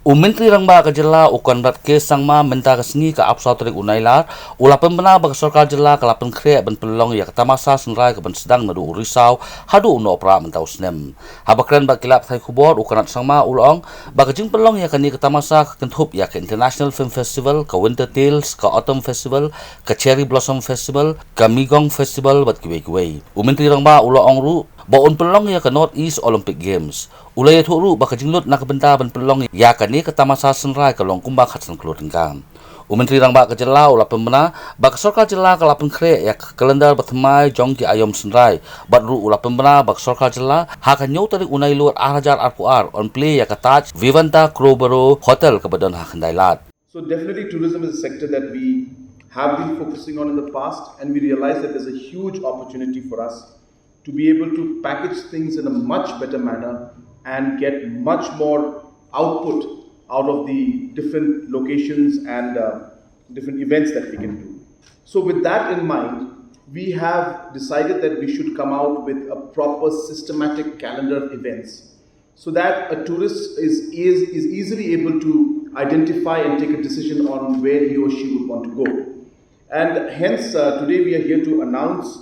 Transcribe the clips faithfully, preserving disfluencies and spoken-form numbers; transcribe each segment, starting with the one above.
U Myntri Rangbah ka jylla u Conrad K Sangma mynta ka sngi ka arphew saw tarik u Nailar u la pynbna ba ka sorkar jylla ka la pynkhreh ban pynlong ïa ka tamasa synrai ka ban sdang naduh u Risaw haduh u Nohprah mynta u snem. Haba kren bad ki lad pathai khubor, u Conrad Sangma u la ong ba ka jingpynlong ïa kane ka tamasa ka kynthup ïa ka International Film Festival, ka Winter Tales, ka Autumn Festival, ka Cherry Blossom Festival, ka Meegang Festival bad kiwei kiwei. U Myntri Rangbah u la ong ruh ba un pynlong ïa ka North East Olympic Games. U la ïathuh ruh ba ka jinglut na ka bynta ban pynlong ïa kane ka tamasa synrai ka long kumba khatsan klur tyngka. U Myntri Rangbah ka jylla u la pynbna ba ka sorkar jylla ka la pynkhreh ïa ka kalendar bathymmai jong ki aïom synrai, bad ruh u la pynbna ba ka sorkar jylla ha ka hynñiew tarik u Nailur ar hajar arphew ar yn plie ïa ka Taj Vivanta Crowborough Hotel kaba don ha Khyndailad. So definitely tourism is a sector that we have been focusing on in the past, and we realize that there's a huge opportunity for us to be able to package things in a much better manner and get much more output out of the different locations and uh, different events that we can do. So with that in mind, we have decided that we should come out with a proper systematic calendar of events so that a tourist is, is, is easily able to identify and take a decision on where he or she would want to go. And hence, uh, today we are here to announce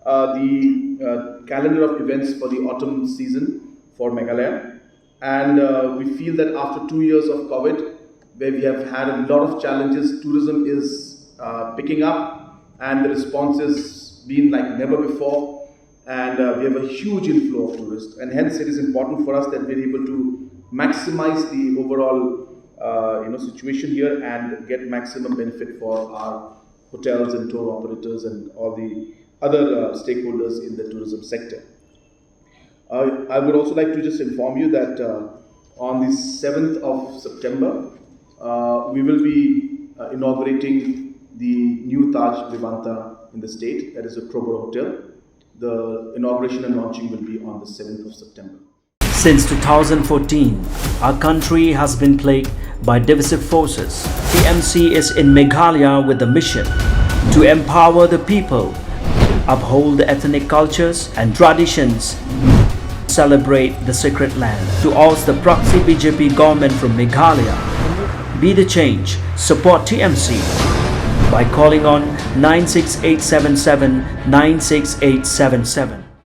uh, the uh, calendar of events for the autumn season for Meghalaya. And uh, we feel that after two years of COVID, where we have had a lot of challenges, tourism is uh, picking up, and the response has been like never before. And uh, we have a huge inflow of tourists, and hence it is important for us that we're able to maximize the overall uh, you know situation here and get maximum benefit for our hotels and tour operators and all the other uh, stakeholders in the tourism sector. Uh, I would also like to just inform you that uh, on the seventh of September, uh, we will be uh, inaugurating the new Taj Vivanta in the state, that is the Crowborough Hotel. The inauguration and launching will be on the seventh of September. Since two thousand fourteen, our country has been plagued by divisive forces. T M C is in Meghalaya with the mission to empower the people, uphold the ethnic cultures and traditions, celebrate the sacred land. To oust the proxy B J P government from Meghalaya, be the change, support T M C by calling on nine six eight seven seven nine six eight seven seven.